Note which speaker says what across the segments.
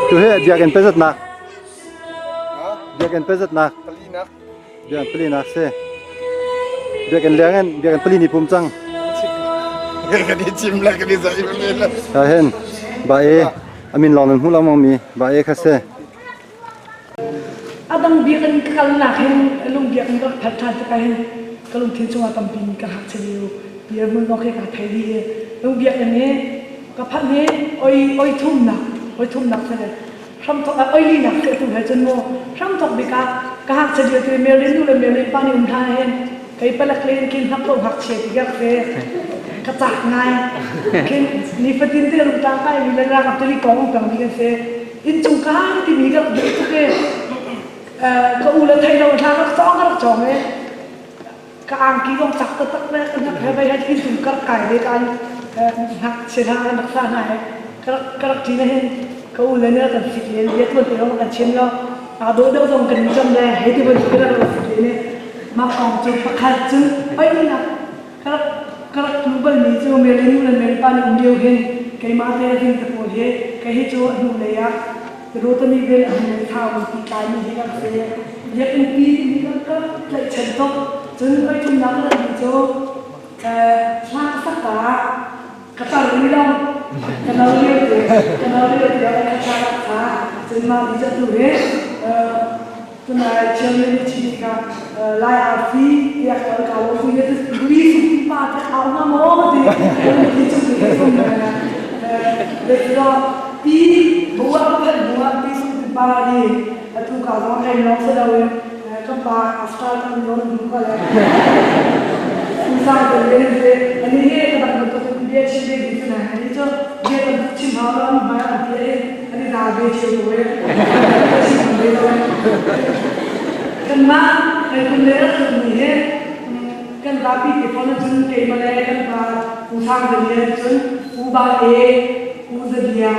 Speaker 1: Tu hi biakinn pezatnak. Biakinn pezatnak.
Speaker 2: Palinak.
Speaker 1: Biakinn palinak si. Biakinn leng in biakinn pali ni pum cang.
Speaker 2: Kan i chim le kan i zai le.
Speaker 1: Ha hen ba e amin long nan hmu lo mi ba e kha se.
Speaker 3: A dang biakinn ka kalnak hin lung biakinn ka rak phanh ṭhan tikah hin ka lungthin chungah tampi mi ka ngakchia lio dirhmun zong khi kaa thei dih i lung biakinn hi ka phanh hi oi oi thumnak oi thumnak si le hramthok ah oi linak si atu he cun mu hramthok bik ah ka ngakchia lio ti Mary nu le Mary pa nih um hlan hin kei palek len khin hnak ko ngakchia ti ka fe ka cak ngai khin nifatin te rungtlang kai mi le rangap tili kong pang mi kan si Innchung kai timi ka rak duh tuk i ka u le thei lo hna ka rak cawng ka rak cawng i ka angki zong cak taktak le ka hnak he vei he innchung ka rak kai ve ka ngakchia hna ka rak sa hna he ka rak ka rak ṭin hin ka u le nih kan sik len bia tuan te zong kan chim lo aa dawh deuh zong kan i cam le hei ti bantuk in rak sik len i mah kong cu pakhat cun oi Ka rak ka rak hmuh balmi cu Mary nu le Mary pa nih um lio hin keimah te ring te pawl hi kei hi cu a hnulei ah Rotami vel a hnulei thau ti tlaimi hi kan si. Biakinn pi timi kan ka tlaihchan tuk. Cun voi thumnak ka ratmi cu hla ka sak ta ka tar rih lo. Ka no lio te ka no lio te ah ka thla ka sa. Cun mah ni cu atu hi Tunai Chairman nih chim kha Lai arfi tiah ka ka lo fu ye ri su pa te au na mo ti ti chu ti su na le lo pi bua ka phan bua pi su ti pa ni atu ka zong kai long sa lo in ka pa after kan non du ka le sa te le le ani he ka dang to tu bia chim be di na ani cho bia tam chim ha lo ma an ti An i ral ve cio ko ee. Kanmah miphun le rak mi hi kan zapi te fawn ahcun keimah le kan pa Pu Sang Za Lian cun Pu Ba E, Pu Za Bia,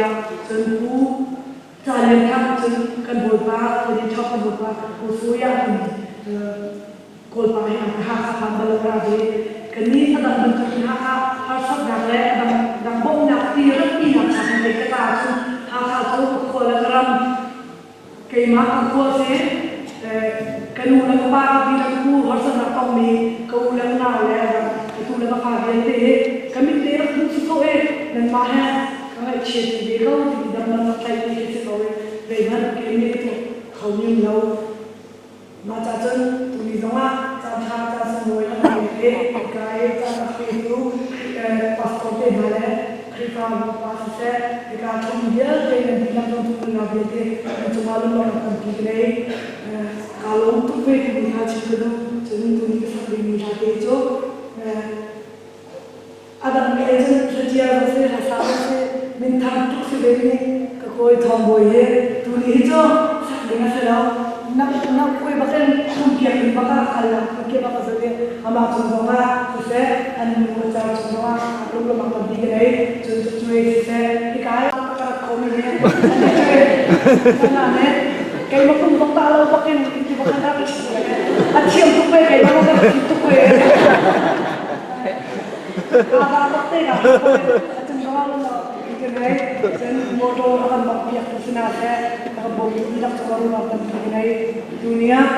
Speaker 3: cun Pu Ca Lian Thang cun kan bawipa Khuadin Chok kan bawipa Pu Suya timi Kawlpa hi an Hakha phan bal ra ve. Kannih a dang bantuk in Hakha harsatnak le a dang dang bawmhnak ti ratpinak chak in ka ta cu Hakha cu ka khua le ka ram keimah ka khua si ka nu le ka pa ka pi le ka pu harsatnak tongmi ka u le ka nau le ka tu le ka fa vialte hi ka mit te rak hmuh si ko i nanmah he ka ngaihchiat ve ko ti dam lam rak tlaih ti khi si ko i zeihmanh keimah cu kho nim lo. Mah ca cun tuni zongah caanṭha caan sunglawi a kan pek i hika i caan a petu pastor te hna le Khrihfabu pa siseh hika ṭhumi vialte nan dihlak zong cung unau vialte nan cungah lunglawmhnak tampi ka ngei. Kaa lawm tuk ve timi kha chim ka duh. Cun tuni ka sak dingmi hla te cu A dang mi cun Hlucia zong si, Hlasa zong si, minthang tuk si ve mi ka kawi Thawng Bawi hi tuni hi cu sak ding a si lo. Na na kawi bak in tumpiak ding bak ah kal lang ke bak a zul i amah cung zong ah siseh, an nu a car cung zong ah lunglamang tampi ka nei. Cun cucuai siseh, hika hi ka rak kho mi hi an ni keimah pum zong ta lo bak in ti bak khan ka chim a thiam tuk ve keimah bak ka thiam tuk ve. Motor a kan bak piak tu sina seh a kan bawm tu dihlak cu ruang tampi ka ngei tuni ah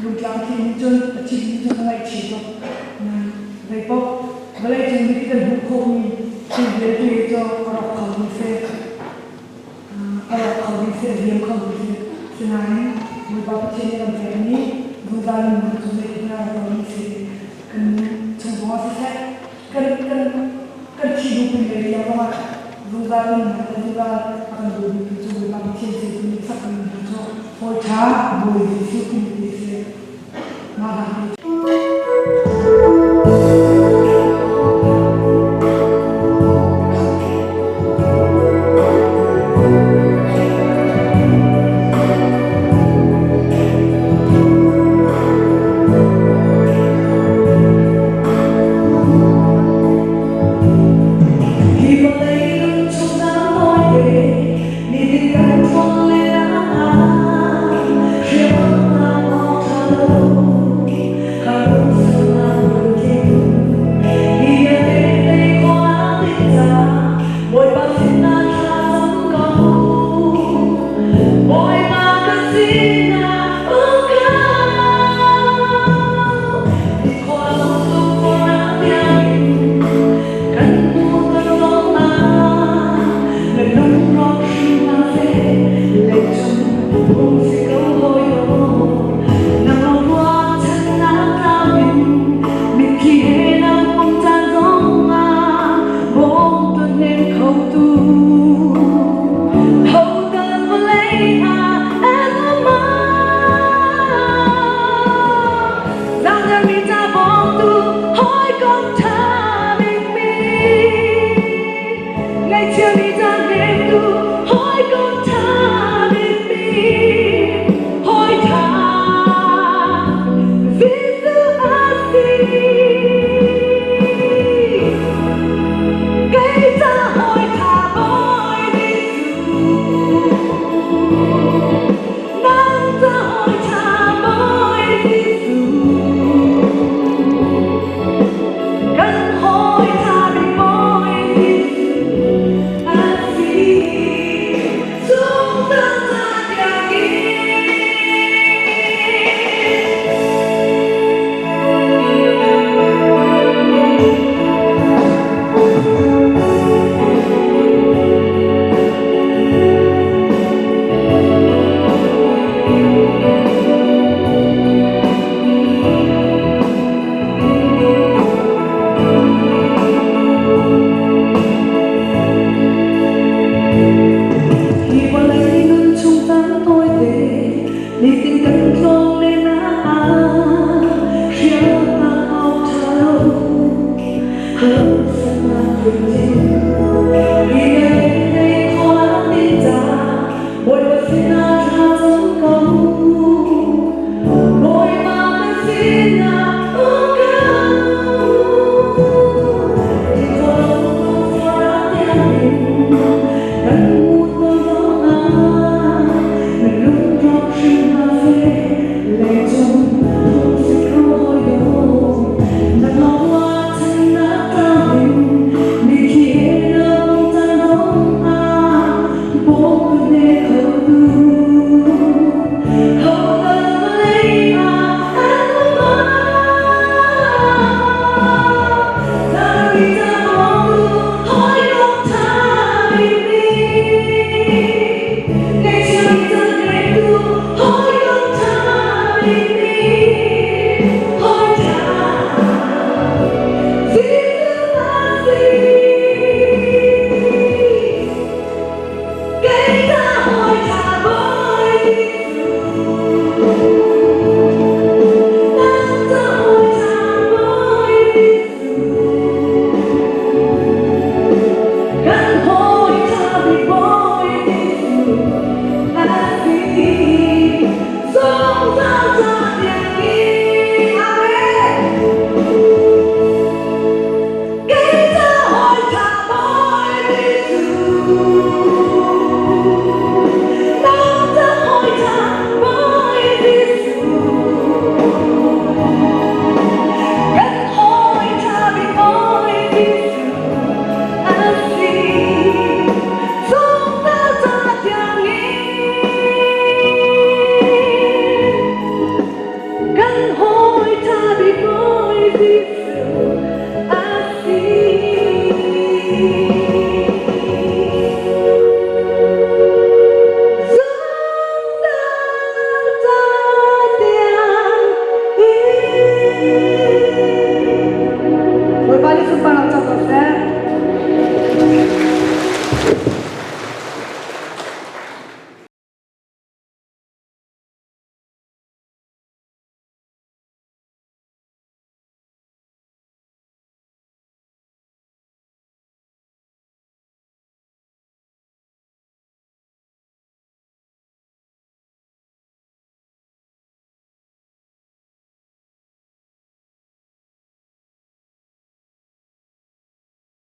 Speaker 3: lungtlang thi nih cun a chim nih cun ka ngaihchih tuk zeipaoh vawlei cung mi kan hmuh khawhmi thil vialte cu a rawk kho ding si A rawk kho ding si, a liam kho ding si. Sinain Bawipa Pathian nih kan pekmi zungzal nunnak cu zeitin dah a rak ding si. Kan chung zongah siseh, kan kan kan thi duh pin lei tiang zongah zungzal nunnak le zungzal a kan daw duhtu cu Bawipa Pathian si timi sak mi cu hawi ṭha Bawi Jesuh timi ti si. Mah hla hi Hi vawlei lungchung nawi te, nihin kan ṭuan le ah, hriamnam awk ṭha lo. Tu.